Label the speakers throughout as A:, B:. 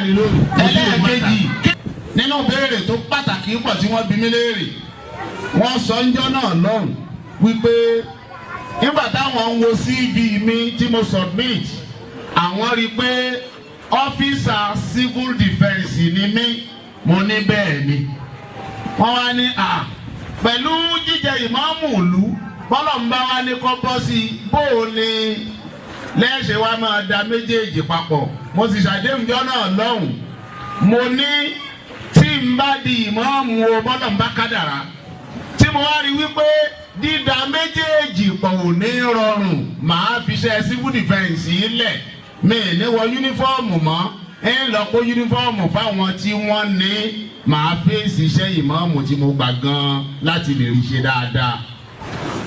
A: Al-Ilory. Ẹlẹ́ẹ̀kejì nínú béèrè tó pàtàkì pọ̀ tí wọ́n bi mí léèrè, wọ́n sọ ńjọ́ náà lọ́hùn wípé nígbà táwọn ń wo CV mi tí mo submit, àwọn rí i pé officer civil defence ni mí. Mo ní bẹ́ẹ̀ ni. Wọ́n wá ní à pẹ̀lú jíjẹ ìmáàmù ìlú, bọ́lọ̀ ń bá wa ní kọ́ bọ́ sí i, bó o ní lẹ́ẹ̀ṣẹ̀ wa máa da méjèèjì papọ̀? Mo sì ṣàdéhùn jọ́ náà lọ́hùn, mo ní tí n bá di ìmáàmù o, bọ́lọ̀ ń bá kádàrá tí mo wá rí wípé dídá méjèèjì pọ̀ ò ní rọrùn, màá fi ṣe civil defence lẹ̀, mi ní wọ uniform mọ́, ń lọ kó uniform fáwọn tí wọ́n ní, màá fèsì iṣẹ́ ìmáàmù tí mo gbà gan láti lè rí ṣe dáadáa.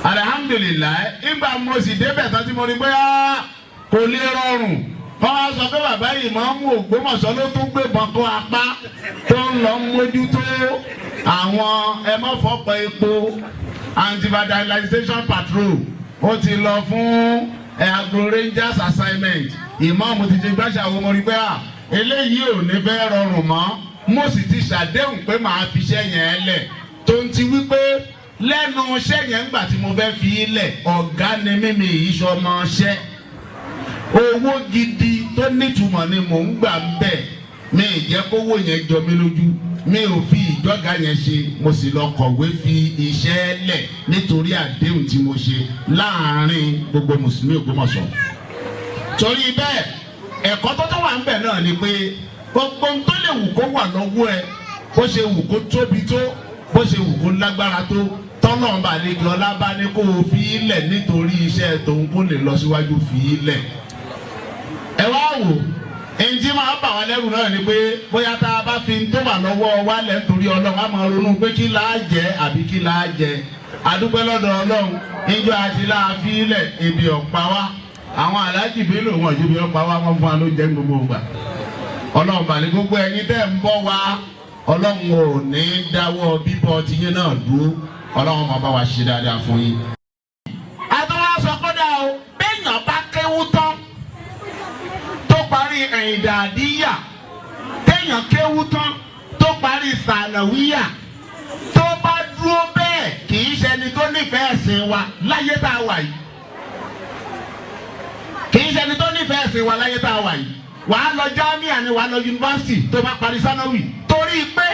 A: Alihamudulilayi, ìgbà mo sì débẹ̀ tán tí mo rí pé kò lè rọrùn, wọ́n wá sọ pé bàbá ìmáàmù Ògbómọ̀ṣọ́ ló tún gbébọn kó apá tó ń lọ mójútó àwọn ẹmọ́fọ́pọ̀ epo, anti-vandalization patrol, ó ti lọ fún agro rangers assignment, ìmáàmù ti ṣe gbàṣà wo. Mo rí pé à eléyìí ò ní fẹ́ rọrùn mọ́. Mo sì ti ṣàdéhùn pé màá fi iṣẹ́ yẹn lẹ̀, tó ń ti wípé lẹ́nu iṣẹ́ yẹn, ńgbà tí mo fẹ́ fi lẹ̀, ọ̀gá ni mímì ìṣọmọṣẹ́, owó gidi tó nítumọ̀ ni mò ń gbà ń bẹ̀. Mi ì jẹ́ kówó yẹn jọ mí lójú, mi ò fi ìjọ́gà yẹn ṣe. Mo sì lọ kọ̀wé fi iṣẹ́ lẹ̀ nítorí àdéhùn tí mo ṣe láàárín gbogbo mùsùlùmí Ògbómọ̀ṣọ́. Torí bẹ́ẹ̀, ẹ̀kọ́ tó tún wà ń bẹ̀ náà ni pé gbogbo ohun tó lè wù kó wà lọ́wọ́ ẹ, bó ṣe wù kó tóbi tó, bó ṣe wù kó lágbára tó, tọ́lọ́run bá lè ọlá bá ní kó o fi í lẹ̀ nítorí iṣẹ́ tòun kó lè lọ síwájú, fi í lẹ̀. Ẹ wá wò, èyí tí máa bà wá lẹ́rù náà ni pé bóyá tá a bá fi tó wà lọ́wọ́ wa lẹ̀ nítorí Ọlọ́run, á máa ronú pé kí láá jẹ àbí kí láá jẹ. Adúpẹ́ lọ́dọ̀ Ọlọ́run, níjọ́ àti láàfin lẹ̀, ebi ọ̀pá wa. Àwọn aláàjì Bello wọn ju bí ọ̀pá wa, wọn fún wa ló jẹ́ gbogbo ìgbà. Ọlọ́run bàlẹ́ gbogbo ẹ̀yin tẹ́ ń bọ́ wa, Ọlọ́run ò ní dáwọ́ bíbọ́ tiyín náà dúró. Ọlọ́run máa bá wa ṣe dáadáa fún yín. Àtúwọ́n sọ kódà o, béèyàn bá kéwú tán tó parí ẹ̀yìndàdíyà, téèyàn kéwú tán tó parí sànàwíyà, tó bá dúró bẹ́ẹ̀, kì í ṣẹni tó nífẹ̀ẹ́ ẹ̀sìn wa láyé tá a wà yìí. Kì í ṣẹni tó nífẹ̀ẹ́ ẹ̀sìn wa láyé tá a wà yìí. Wàá lọ jámíà ni, wàá lọ yunifásitì tó bá parí sànàwì, torí pé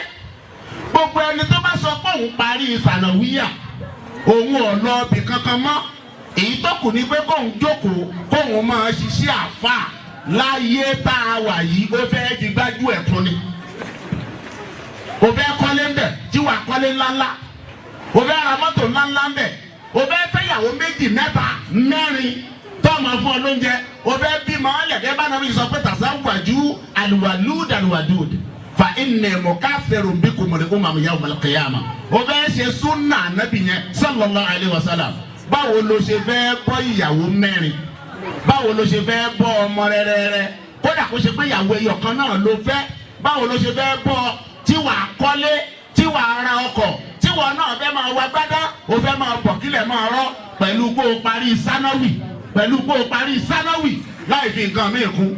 A: gbogbo ẹni tó bá sọ pé òun parí sànàwíyà, òun ò lọ ibì kankan mọ́, èyí tó kù ní pé kóun jókòó, kóun máa ṣiṣẹ́ àfà láyé tá a wà yìí, ó fẹ́ fi gbájú ẹ̀ kún ni. Ó fẹ́ kọ́lé ńbẹ̀ tí wàá kọ́lé ńláńlá, ó fẹ́ ra mọ́tò ńláńlá ńbẹ̀, ó fẹ́ fẹ́yàwó méjì, mẹ́ta, mẹ́rin tó máa fún ọ lóúnjẹ, ó fẹ́ bímọ ọlẹ́gẹ́ bá nàbí sọ pé tazawwaju alwalud alwadud fa inni mukathirun bikumul umam yawmal qiyamah. Ó fẹ́ ṣe súnà nàbì yẹn sallallahu alayhi wa sallam. Báwo ló ṣe fẹ́ bọ́ ìyàwó mẹ́rin? Báwo ló ṣe fẹ́ bọ́ ọmọ rẹ́rẹ́rẹ́? Kódà kó ṣe pé ìyàwó ẹyọ kan náà ló fẹ́, báwo ló ṣe fẹ́ bọ́ tí wàá kọ́lé, tí wàá ra ọkọ̀, tí wọ́n náà fẹ́ máa wá gbádá, ó fẹ́ máa bọ̀ kílẹ̀ máa rọ́ pẹ̀lú pé o parí sánáwì, pẹ̀lú pé o parí sánáwì láì fi nǹkan míì kún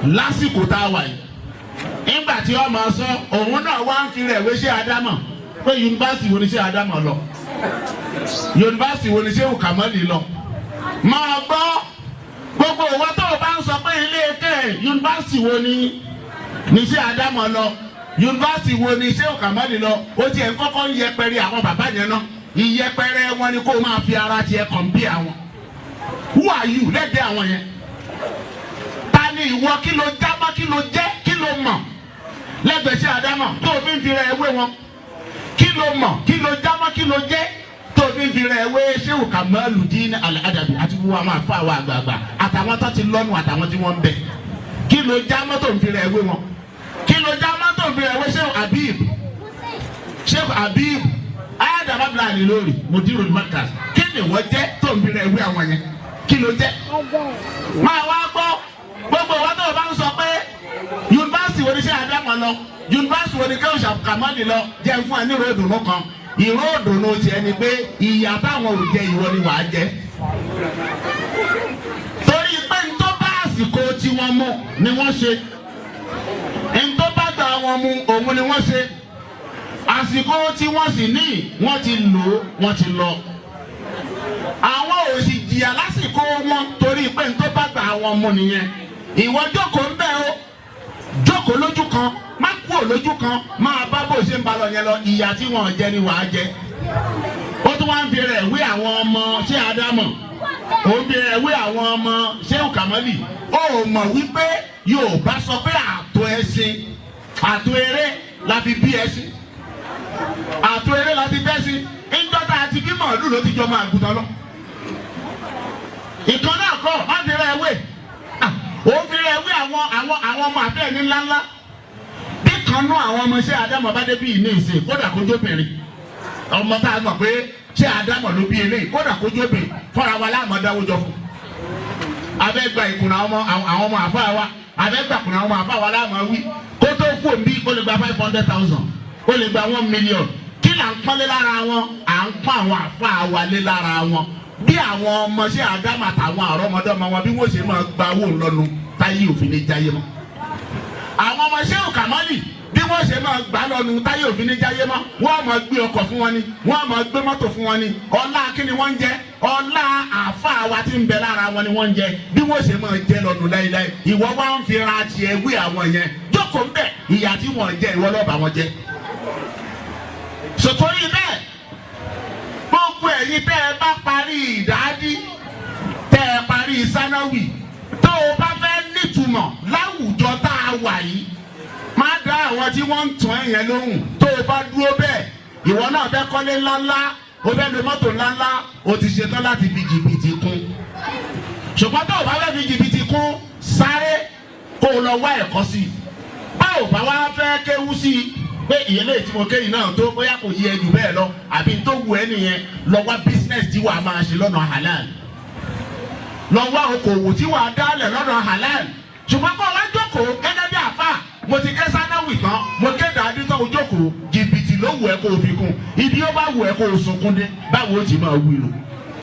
A: lásìkò tá a wà yìí? Nígbà tí ọmọ sọ, òun náà wá ń fi rẹ̀ wé ṣé Ádámọ̀, pé yunifásitì wo ni ṣé Ádámọ̀ lọ? Yunifásitì wo ni ṣé Kàmọ́lì lọ? Máa gbọ́, gbogbo ìwọ tó o bá ń sọ pé ilé ẹ̀kẹ́ yunifásitì wo ni ní ṣé Ádámọ̀ lọ, yunifásitì wo ni ṣé Kàmọ́lì lọ, ó tiẹ̀ ń kọ́kọ́ ń yẹpẹrẹ àwọn bàbá yẹn náà. Ìyẹpẹrẹ wọn ni kó o máa fi ara tiẹ̀ kàn bí àwọn. Who are you lẹ́gbẹ̀ẹ́ àwọn yẹn? Ta ni ìwọ? Kí ló jábọ́? Kí ló jẹ́? Kí ló mọ̀ lẹ́gbẹ̀ẹ́ sí Ádámọ̀ tó o fi ń fi rẹ̀ wé wọn? Kí ló mọ̀? Kí ló jábọ́? Kí ló jẹ́ tó o fi ń fi rẹ̀ wé Ṣéwù Kamaludin Al-Adabi àti gbogbo àwọn àfa àwọn àgbààgbà àtàwọn tó ti lọ́nu àtàwọn tí wọ́n ń bẹ? Kí ló jámọ́ tó ń fi rẹ̀ wé wọn? Kí ló jámọ́ tó ń fi rẹ̀ wé Ṣéwù Habib, Ṣéwù Habib Adam Abdullahi lórí Mudirul Markaz? Kí ni wọ́n jẹ́ tó ń fi rẹ̀ wé àwọn yẹn? Kí ló jẹ́? Máa wá gbọ́, gbogbo wa tó o bá ń sọ pé yunifásitì wo ni ṣé Ádámọ̀ lọ, yunifásitì wo ni kẹ́hìn Kàmọ́lì lọ, jẹ́ fún ẹ ní ìró ìdùnnú kan. Ìró ìdùnnú tiẹ̀ ni pé ìyà táwọn ò jẹ, ìwọ ni wàá jẹ, torí pé n tó bá àsìkò tí wọ́n mú ni wọ́n ṣe. wọn mu òun ni wọ́n ṣe. Àsìkò tí wọ́n sì ní, wọ́n ti lò ó, wọ́n ti lọ. Àwọn ò sì jìyà lásìkò wọn torí pé n tó bá gbà wọn mu nìyẹn. Ìwọ jókòó ń bẹ́ o, jókòó lójú kan, má kúrò lójú kan, máa bá bó ṣe ń ba lọ yẹn lọ. Ìyà tí wọn jẹ ni wàá jẹ. Ó tún wá ń fi rẹ̀ wé àwọn ọmọ ṣé Ádámọ̀, ó ń fi rẹ̀ wé àwọn ọmọ ṣé Kàmọ́lì. Ó mọ̀ wípé Yorùbá sọ pé àtò ẹṣin, àtò eré la fi bí ẹṣin, àtò eré la fi bẹ́ṣin. Ńjọ́ta àti bí màálù ló ti jọ máa gùtàn lọ. Ìkan náà kọ́, má fi rẹ̀ wé. Ó ń fi rẹ̀ wé àwọn ọmọ àfẹ́ ní ńláńlá. Bí kan náà àwọn ọmọ ṣé Ádámọ̀ bá dé bí ìní ìsìn, kódà kójú obìnrin, ọmọ tá a mọ̀ pé ṣé Ádámọ̀ ló bí eléyìí, kódà kójú obìnrin, fọ́ra wa láàmú dáwọ́ jọ fún. Abẹ́gba ìkùnà ọmọ àwọn ọmọ àfa wa, abẹ́gba ìkùnà ọmọ àfa wa láàmú wí. Kó tó kú òbí, ó lè gba 500,000, ó lè gba 1 million. Kí là ń pọ́nlé lára wọn? À ń pọ́n àwọn àfa wa lé lára wọn. Bí àwọn ọmọ ṣé Ádámọ̀ àtàwọn àrọ́mọdọ́mọ wọn, bí wọ́n ṣe máa gba owó ńlọnu táyé òfin ní jáyé mọ́. Àwọn ọmọ ṣé Kàmọ́lì, bí wọ́n ṣe máa gbà lọ́nu táyé òfin ní jáyé mọ́. Wọ́n máa gbé ọkọ̀ fún wọn ni, wọ́n máa gbé mọ́tò fún wọn ni. Ọlá kí ni wọ́n ń jẹ? Ọlá àáfàá wa tí ń bẹ lára wọn ni wọ́n ń jẹ. Bí wọ́n ṣe máa jẹ lọ́nu láéláé. Ìwọ wá ń fi ra tiẹ̀ wí àwọn yẹn. Jókòó ń bẹ̀, ìyà tí wọ́n jẹ, ìwọ lọ́ọ́ bá wọn jẹ. Sòtórí bẹ́ẹ̀, gbogbo ẹ̀yin tẹ́ ẹ bá parí ìdádí, tẹ́ ẹ parí sánáwì, tó o bá fẹ́ nítumọ̀ láwùjọ tá a wà yìí, má dá àwọn tí wọ́n ń tún ẹ̀yẹn lóhùn. Tó o bá dúró bẹ́ẹ̀, ìwọ náà fẹ́ kọ́lé ńláńlá, o fẹ́ lo mọ́tò ńláńlá, o ti ṣetán láti fi jìbìtì kún. Ṣùgbọ́n tó o bá fẹ́ fi jìbìtì kún, sáré kó o lọ wá ẹ̀kọ́ sí i. Báwo bá wá fẹ́ kéwú sí i pé ìyẹn lè tí mo kéyìn náà tó, bóyá kò yí ẹ jù bẹ́ẹ̀ lọ, àbí tó wù ẹ́ nìyẹn, lọ wá business tí wàá máa ṣe lọ́nà halal, lọ wá okòwò tí wàá dálẹ̀ lọ́nà halal. Ṣùgbọ́n kó o wá jókòó gẹ́gẹ́ bí àfà, mo ti ké sánáwì tán, mo ké dàdí tán, o jókòó, jìbìtì ló wù ẹ́ kó o fi kún. Ibi ó bá wù ẹ́ kó o sunkún dé, báwo ó ti máa wí lò.